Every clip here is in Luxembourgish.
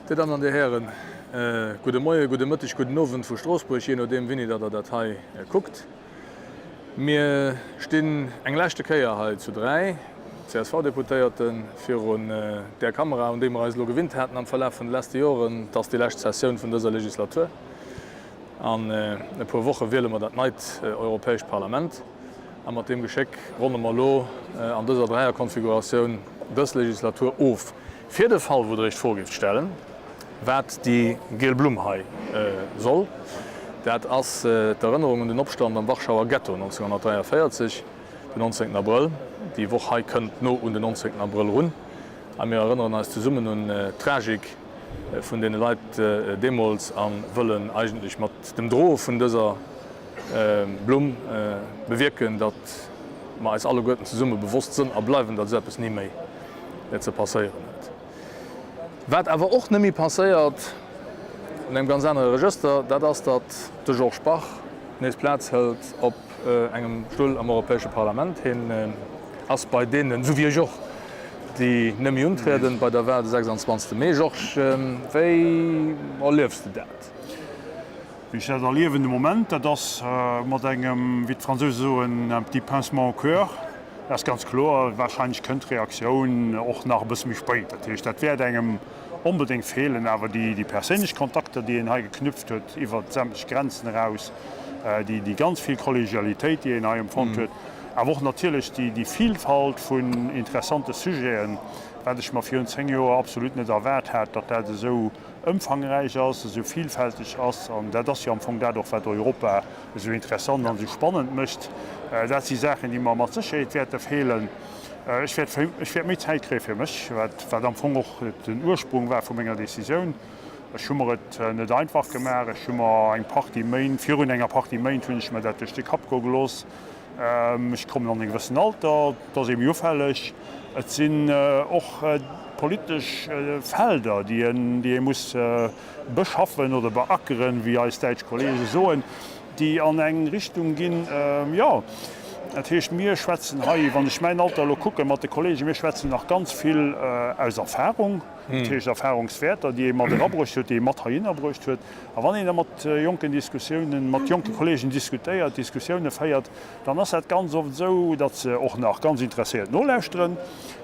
Dir Dammen an Dir Hären, gudde Moien, gudde Mëtteg, gudden Owend vu Stroossbuerg, jee nodeem wéini datt Der dat hei kuckt. Mir stinn eng leschte Kéier hei zu 3 CSV-Deputéierte virun där Kamera, un déi mer eis elo gewinnt haten am Verlaf vun de leschte Joren. Et ass déi lescht Sessioun vun dëser Legislatur. An e puer Woche wiele mer dat neit Europäescht Parlament. A mat deem Geschéck ronne mer elo an dëser Dräierkonfiguratioun dës Legislatur of. Fir de Fall, wou Der Iech d'Fro géift stellen, wat déi giel Blumm hei soll, dat ass d'Erënnerung un den Opstand am Warschauer Ghetto 1943, den 19 Abrëll. Déi Woch hei kënnt no un den 19 Abrëll erun a mir erënneren eis zesummen un d'Tragik vun deene Leit deemools a wëllen eigentlech mat dem Droe vun dëser Blumm bewierken, datt mer eis alleguerten zesumme bewosst sënn a bleiwen, datt esou eppes ni méi ze passéieren huet. Wat awer och net méi passéiert, an engem ganz anere Regëster, dat ass, datt de Georges Bach nees Plaz hëlt op engem Stull am Europäesche Parlament. Hien ass bei deenen, esou wéi ech och, déi net méi untrieden bei der Wahl de 26. Mee. Georges, wéi erliefs de dat? Wéi ech dat erliewen de Moment, dat ass mat engem, wéi d'Fransouse soen, un petit pincement au cœur. Dat ass ganz kloer. Wahrscheinlech kënnt d'Reaktioun och nach e bësse méi spéit. Dat heescht, dat wäert engem onbedéngt feelen. Awer déi perséinlech Kontakter, déi een hei geknüpft huet iwwer sämtlech Grenzen eraus, déi ganz vill Kollegialitéit, déi een hei empfonnt huet, awer och natierlech déi Vielfalt vun interessante Sujeten, wat ech mer virun 10 Joer absolut net erwaart hat, datt dat esou ëmfangräich ass, esou vielfälteg ass, an dat ass jo am Fong dat och, wat Europa esou interessant an esou spannend mécht, dat si Saachen, déi mer mat Sécherheet wäerte feelen. Ech wäert, ech wäert méi Zäit kréie fir mech, wat, wat am Fong och den Ursprung war vu menger Décisioun. Ech hu mer et net einfach gemaach, ech hu mer eng Partie Méint, virun enger Partie Méint hunn ech mer dat duerch de Kapp goe gelooss. Ech kommen an e gewëssen Alter, et ass ee méi ufälleg. Et sinn och politesch Felder, déi ee muss beschaffen oder beackeren, wéi eis däitsch Kollege soen, déi an eng Richtung ginn. Jo, dat heescht, mir schwätzen hei, wann ech mäin Alter elo kucken, mat de Kollegen, mir schwätzen nach ganz vill aus Erfahrung, dat heescht Erfahrungswäerter, déi ee mat erabruecht huet, déi ee mat heihinner bruecht huet. A wann een da mat jonken Diskussiounen, mat jonke Kollegen diskutéiert, Diskussiounen féiert, dann ass dat ganz oft esou, datt se och nach ganz interesséiert nolauschteren,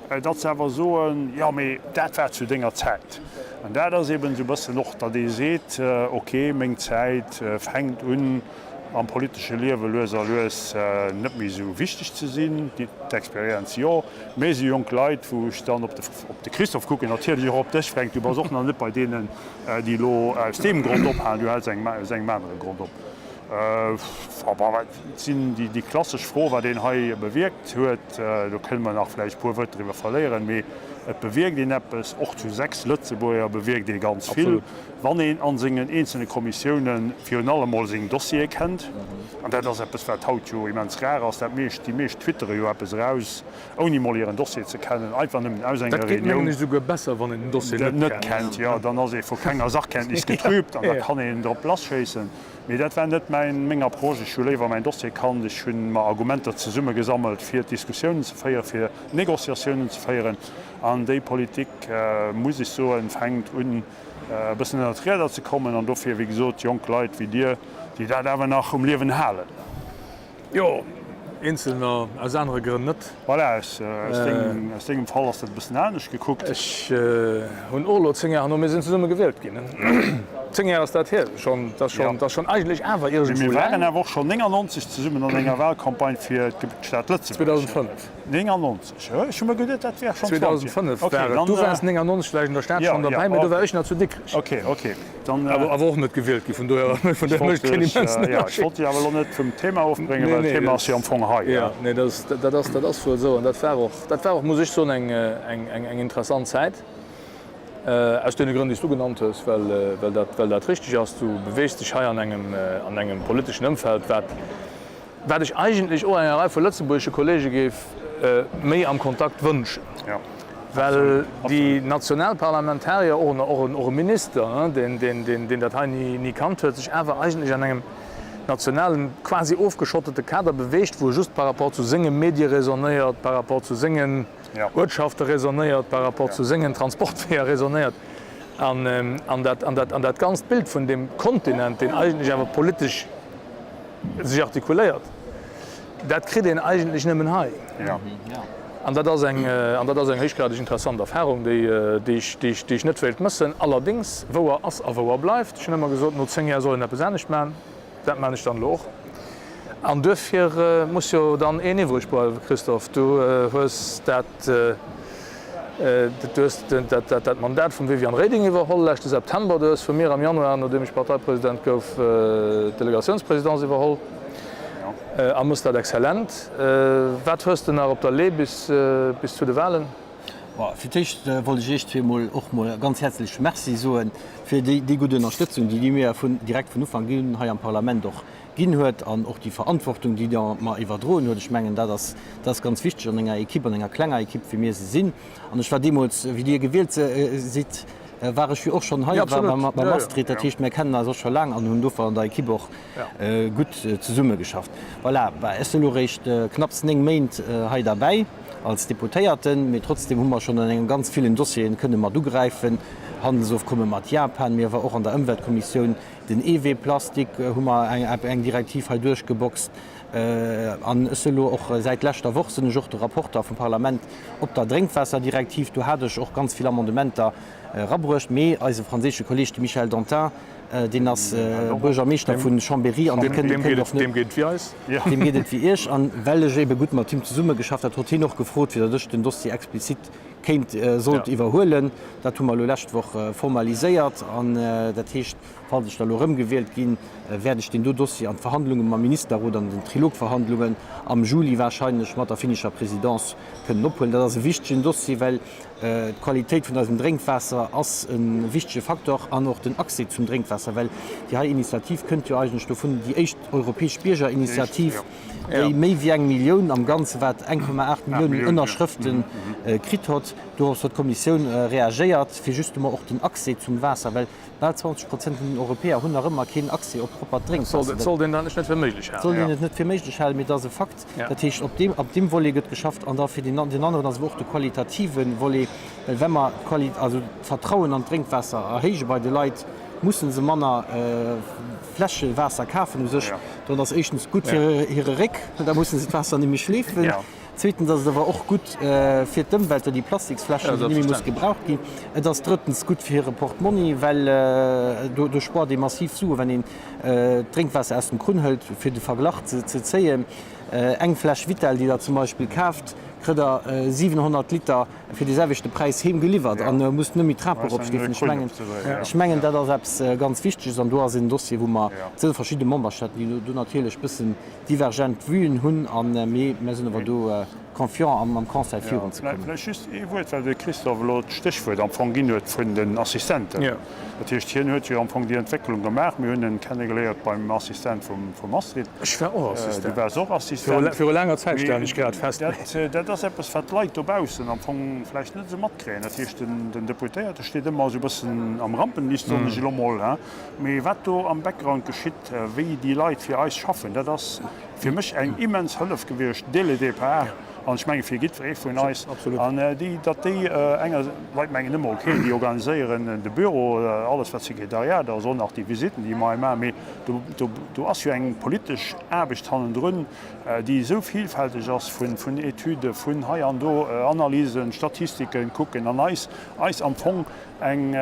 datt se awer soen, jo, mee dat war zu denger Zäit. An dat ass eben esou e bëssen och, datt ee seet, okay, meng Zäit fänkt un am politesche Liewe lues a lues net méi esou wichteg ze sinn, d'Experienz jo, mee esou jonk Leit, wou ech dann op de Christophe kucken, natierlech och op dech Fränk, du bass och nach net bei deenen, déi elo aus deem Grond ophalen, du häls aus engem anere Grond op. Bon, et sinn déi klassesch Fro, wat een hei bewierkt huet, do kënne mer nach vläicht e puer Wuert driwwer verléieren, mee et bewierkt een eppes, och zu 6 Lëtzebuerger bewierkt ee ganz vill, wann een a sengen eenzelne Kommissiounen virun allem mol seng Dossiere kennt. An dat ass eppes, wat haut jo immens rar ass, dat meescht, déi meescht twittere jo eppes eraus, ouni mol hiren Dossier ze kennen, einfach nëmmen aus enger Reunioun. Dat geet mengen ech esouguer besser, wann een den Dossier net kennt. Jo, dann ass ee vu kenger Sachkenntnis getrübt an da kann een drop lasschéissen. Mee dat war net mäin, meng Approche. Ech hu léiwer mäin Dossier kannt, ech hu mer Argumenter zesummegesammelt, fir Diskussiounen ze féieren, fir Négociatiounen ze féieren. An déi Politik, muss ech soen, fänkt un e bëssen ënnert d'Rieder ze kommen. An dofir, wéi gesot, jonk Leit wéi Dir, déi dat awer nach um Liewen halen. Jo, eenzelner aus anere Grënn net. Voilà, aus dengem Fall ass dat e bëssen anescht gekuckt. Ech hunn och elo 10 Jahre no, mir sinn zesumme gewielt ginn, 10 Jahre ass dat hier schonn, dat ass schonn eigentlech awer iergendwou laang. Mee mir waren awer och schonn 99 zesummen an enger Wahlcampagne fir d'Stad Lëtzebuerg. 2005. 99, jo, ech hu mer geduet, dat wär schonn 20 Joer. 2005 war et, du waars 99 vläicht an der Stad schonn derbäi, mee do war ech nach zu Dikrech. Ok, ok. Awer och net gewielt gi, vun dohier mécht keen immensen Ënnerscheed. Ech wollt dech awer elo net vum Thema ofbréngen, well d'Thema ass jo am Fong hei. Jo, nee, dat ass, dat ass wuel esou. An dat war och, dat war och, muss ech soen, eng, eng, eng interessant Zäit. Aus deene Grënn, déi s du genannt hues, well, well dat, well dat richteg ass. Du beweegs dech hei an engem, an engem politeschen Ëmfeld, wat, Wat ech eigentlech och enger Rei vu lëtzebuergesche Kollege géif méi am Kontakt wënschen, well déi national Parlamentarier, och e Minister, deen dat hei ni kannt huet, sech awer eigentlech an engem nationalen, quasi ofgeschottete Kader beweegt, wou e just par rapport zu senge Medie raisonnéiert, par rapport zu sengen Uertschafte raisonnéiert, par rapport zu sengen Transportweeër raisonnéiert. An dat, an dat, an dat ganzt Bild vun deem Kontinent, deen eigentlech awer politesch sech artikuléiert, dat kritt een eigentlech nëmmen hei. An dat ass eng, an dat ass eng héichgradig interessant Erfahrung, déi, déi ech, déi ech, déi ech net wéilt mëssen. Allerdéngs, wouer ass a wouer bleift. Ech hunn ëmmer gesot, no 10 Jar soll een eppes anescht maachen. Dat maachen ech dann elo och. An duerfir muss jo dann een iwwreg bleiwen. Christophe, du hues dat, du hues dat Mandat vum Viviane Reding iwwerholl leschte September. Du hues vu mir am Januar, nodeem ech Parteipresident gouf, d'Delegatiounspresidence iwwerholl a mëss dat exzellent. Wat hues de nach op der Lee bis zu de Wahlen? Fir d'éischt wollt ech Iech zweemol och mol ganz häerzlech Merci soe fir déi gutt Ënnerstëtzung, déi Dir mir vun direkt vun Ufank un hei am Parlament och ginn huet an och déi Verantwortung, déi Der mer iwwerdroen huet. Ech mengen, dat ass, dat ass ganz wichteg an enger Equipe, an enger klenger Equipe, wéi mir se sinn. An ech war deemools, wéi Dir gewielt sidd, war ech jo och schonn hei, war beim Astrid. Dat heescht, mir kennen eis och scho laang an hunn dofir an der Equipe och gutt zesummegeschafft. Voilà, ech sinn elo réischt knapps 9 Méint hei derbäi als Deputéierten, mee trotzdem hu mer schonn an engem ganz villen Dossieren kënne mat ugräifen, Handelsofkomme mat Japan, mee awer och an der Ëmweltkommissioun, den Eeweeplastik hu mer eng Direktiv hei duerchgeboxt. An ech sinn elo och säit leschter Woch sinn ech och de Rapporter vum Parlament op der Drénkwaasserdirektiv. Do hat ech och ganz vill Amendementer erabruecht, mee eise franséische Kolleeg, de Michel Dantin, Deen ass Buergermeeschter vu Chambéry an dee kënnt och net. Deem geet et wéi eis. Deem geet et wéi Iech. An well ech ebe gutt mat him zesummegeschafft hat, huet hien och gefrot, fir datt ech den Dossier explizit kéint, sollt iwwerhuelen. Dat hu mer elo lescht Woch formaliséiert. An dat heescht, falls ech da elo erëmgewielt ginn, wäert ech deen do Dossier an d'Verhandlunge mam Ministerrot, an den Trilogverhandlungen am Juli wahrscheinlech mat der finnischer Présidence kënnen ophuelen. Dat ass e wichtegen Dossier, well D'Qualitéit vun eisem Drénkwaasser ass e wichtege Faktor an och den Accès zum Drénkwaasser, well déi hei Initiativ kënnt jo eigentlech dovun, déi éischt europäesch Biergerinitiativ, déi méi wéi eng Millioun, am Ganze war et 1,8 Milliounen Ënnerschrëfte kritt hott. Dorops huet d'Kommissioun reagéiert, fir justement och den Accès zum Waasser, well Bal 20 Prozent vun den Europäer hunn nach ëmmer keen Accès op proppert Drénkwaasser. Et sollt een dat net fir méiglech halen. Sollt een et net fir méiglech halen, mee et ass e Fakt. Dat heescht, op deem, op deem Volet gëtt geschafft. An da fir deen, deen aneren ass awer och de qualitative Volet, well wa mer d'Quali-, also d'Vertrauen an d'Drénkwaasser erhéije bei de Leit, musse se manner Fläsche Waasser kafen u sech. Dat ass éischtens gutt fir hire Réck, da musse se d'Waasser net méi schleefen. Zweetens ass et awer och gutt fir d'Ëmwelt, well déi Plastiksfläschen, déi net méi muss gebraucht ginn. Et ass drëttens gutt fir hire Portmonni, well do spuert ee massiv Suen, wann een d'Drénkwaasser aus dem Krunn hëlt. Fir de Verglach ze zéien, Eng Fläsch Vittel, déi Der zum Beispill kaaft, kritt Der 700 Liter fir dee selwechte Präis heem geliwwert an musst net méi d'Trap eropschleefen. Ech mengen, ech mengen, dat ass eppes ganz Wichteges an do ass en Dossier, wou mer ze verschidde Memberstaaten, déi do natierlech bëssen divergent Vuen hunn an mee mär sinn awer do confiant am Conseil virun ze kommen. Vläicht just ee Wuert, well de Christophe elo d'Stéchwuert am Fong ginn huet vun den Assistenten. Dat heescht, hien huet jo am Fong déi Entwécklung gemaach. Mir hunn en kennegeléiert beim Assistent vum Astrid. Ech war och Assistent. Du waars och Assistent. Viru laanger Zäit, stellen ech grad fest. Dat ass eppes, wat d'Leit dobaussen am Fong vläicht net esou matkréien. Dat heescht, den Deputéierte steet ëmmer esou e bëssen am Rampenlicht, soen ech elo mol. Mee wat do am Background geschitt, wéi déi Leit fir eis schaffen, dat ass fir mech eng immens Hëllef gewiescht dès le départ an ech menge fir jiddweree vun eis. An déi, datt déi enger, Leit mengen ëmmer, okay, déi organiséieren de Büro, alles wat Sekretariat ass, och nach déi Visitten, déi mer hei maachen, mee do, do, do ass jo eng politesch Aarbecht hannendrun, déi esou vielfälteg ass vun, vun Etüde, vun hei an do Analysen, Statistiken kucken an eis, eis am Fong en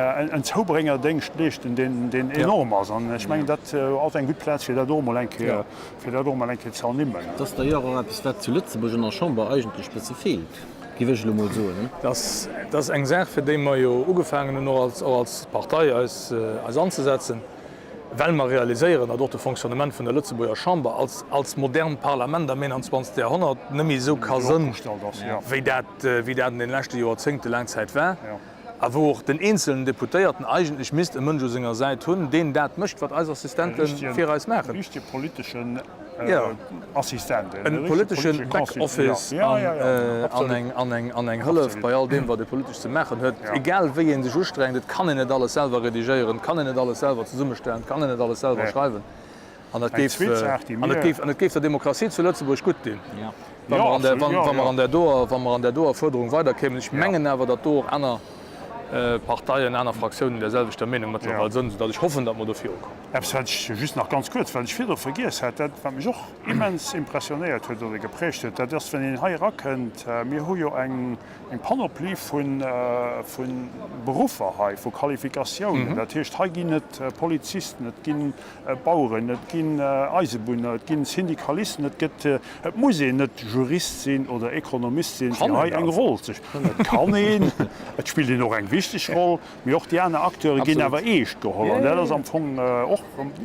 Zoubréngerdéngscht leeschten, deen enorm ass. An ech mengen, dat ass eng gutt Plaz, fir dat och emol eng Kéier, fir dat och emol eng Kéier ze ernimmen. Dat ass d'ailleurs och eppes, wat zu Lëtzebuerg an der Chamber eigentlech e bësse feelt, géif ech elo mol soen. Dat ass eng Saach, fir déi mer jo ugefaangen hunn, och als Partei eis anzesetzen, well mer realiséieren, datt och de Fonctionnement vun der Lëtzebuerger Chamber als modernt Parlament am 21. Jahrhonnert net méi esou ka sënn, wéi dat an deene leschte Joerzéngte laang Zäit war. A wou och den eenzelnen Deputéierten eigentlech misst e Mënsch u senger Säit hunn, deen dat mécht, wat eis Assistente fir eis maachen. E richtege politeschen Assistent. E politesche Back-Office an eng Hëllef bei all deem, wat ee politesch ze maachen huet. Egal wéi ee sech ustrengt, et kann een net alles selwer redigéieren, et kann een net alles selwer zesummestellen, et kann een net alles selwer schreiwen. An et géif, an et géif, an et géif der Demokratie zu Lëtzebuerg gutt dinn, wa mer an där, wa mer an där doer, wa mer an där doer Fuerderung weiderkéimen. Ech mengen awer, datt do och aner. Parteien, aner Fraktiounen där selwechter Meenung mëttlerweil sënn, soudatt ech hoffen, datt mer do virukommen. Eppes, wat ech just nach ganz kuerz, wat ech virdru vergiess hat, dat, wat mech och immens impressionéiert huet oder geprägt huet, dat ass, wann een hei erakënnt, mir hu jo eng Panoplie vu Beruffer hei, vu Qualifikatiounen. Dat heescht, hei ginn et Polizisten, et gi Baueren, et ginn Eisebunner, et ginn Syndikalisten, et gëtt, Et muss een net Jurist sinn oder Ekonomist sinn, fir hei eng Roll ze spillen. Et kann een, et spillt een och eng wichteg Roll, mee och déi aner Acteure ginn awer eescht geholl. An dat ass am Fong och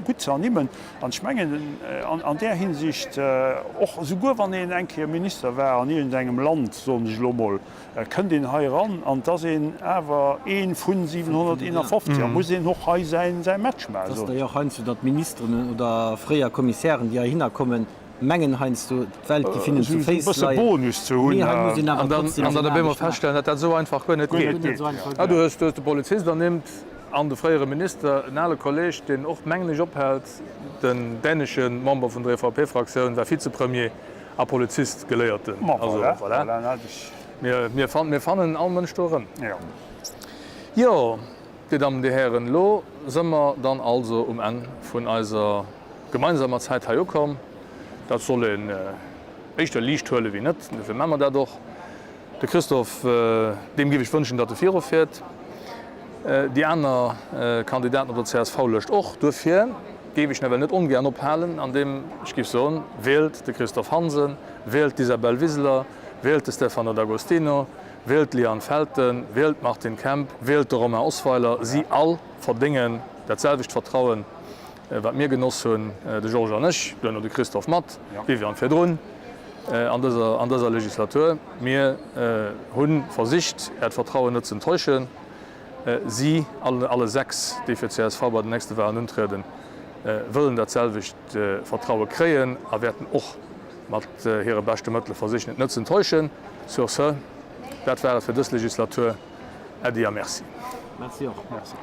gutt ze ernimmen. An ech mengen, an där Hinsicht och, esouguer wann een eng Kéier Minister war an iergendengem Land, soen ech elo mol, kënnt een hei eran an et ass een awer ee vun 751 a muss een och hei säi Match maachen. Et ass da jo och heiansdo, datt Ministeren oder fréier Kommissären, déi heihinner kommen, mengen heiansdo d'Welt géif hinnen zu Féiss leien, mee hei muss een awer trotzdem seng Aarbecht maachen. An dann op eemol feststellen, datt dat esou einfach guer net geet. Du hues de Polizist ernimmt an de fréiere Minister, en ale Kolleg, deen och, mengen ech, ophält, den dänesche Member vun der EVP-Fraktioun, war Vizepremier a Polizist, Geléierten. Also voilà, mir fannen all Mënsch do erëm. Jo, Dir Dammen, Dir Hären, elo së mer dann also um Enn vun eiser gemeinsamer Zäit hei ukomm. Dat soll een éischter liicht huele wéi net, dofir maache mer dat och. De Christophe, deem géif ech wënschen, datt e virufiert. Déi aner Kandidaten op der CSV-Lëscht och. Duerfir géif ech nawell net ongären ophalen, andeem ech géif soen, Wielt de Christophe Hansen, wielt d'Isabel Wiseler, wielt de Stefano D'Agostino, wielt d'Liane Felten, wielt d'Martine Kemp, wielt de Romain Osweiler. Si all verdéngen dat selwecht Vertrauen, wat mir genoss hunn, de Georges an ech, duerno de Christophe mat, d'Viviane virdrun, an dëser, an dëser Legislatur. Mir hu versicht, Äert Vertrauen net z'enttäuschen. Si alle, alle 6, déi fir csv bei den nächste Wahlen untrieden, wëllen dat selwecht Vertraue kréien a wäerten och mat hire beschte Mëttele versichen, et net z'enttäuschen. Sur ce, dat war et fir dës Legislatur. Äddi a Merci. Merci och. Merci.